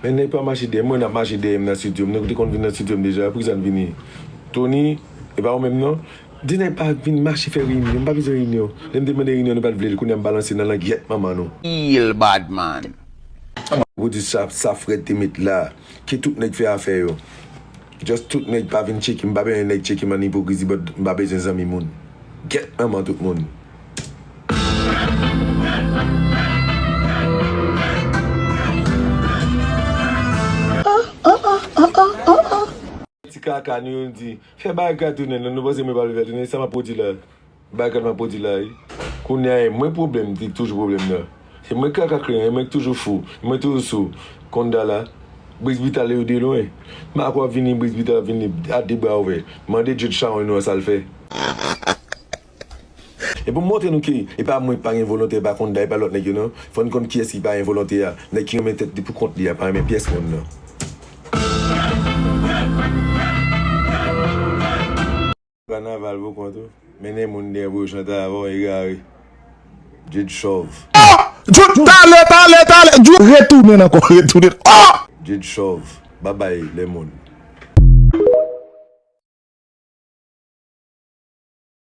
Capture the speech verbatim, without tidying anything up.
Men nèg pa mache dèyè mwen, n ap mache dèyè m nan estidyo. M, nou te konn vin nan estidyo m deja, poukisa n vini? Tony, e pa ou menm non? Di nèg pa vin mache fè reyinyon, m pa bezwen reyinyon. Lè m te mande reyinyon, nou pa t vle l, kounye a m balanse nan langyèt manman nou. Real bad man. Pwodui sa, sa Fred te met la. Ke tout nèg fè afè yo. Just tout nèg pa vin tcheke m, m pa bezwen nèg tcheke m an ipokrizi, but m pa bezwen zanmi moun. Gyèt manman tout moun. Ti kaka nou yo di, fè bagay ka tounen, non, nou panse mwen pa vle fè tounen, sa m ap pwodui la. Bagay m ap pwodui la, wi. Kounye a, e mwen pwoblèm, ki toujou pwoblèm nan. Se mwen k kaka kreyon, e mwen k toujou fou, e mwen toujou sou. Konda la, Briz Brital yo de lwen. Marco ap vini, Briz Brital ap vini a de bra ouvè. Mande Jude Sharon nou an sa l fè. E pou m montre nou ke e pa mwen k pa gen volonte, e pa Konda, e pa lòt nèg yo non. Fò n konn kiyès ki pa gen volonte a. Nèg ki renmen tèt li pou kont li a, pa renmen pyès moun non. Kanaval pou kont ou. Mennen moun dèyè pou yo chante avè w, egare. Jude Chòv. Ah! Jude, talè, talè, talè. Jude, retounen ankò, retounen. Ah! Jude Chòv. Babay, lè moun.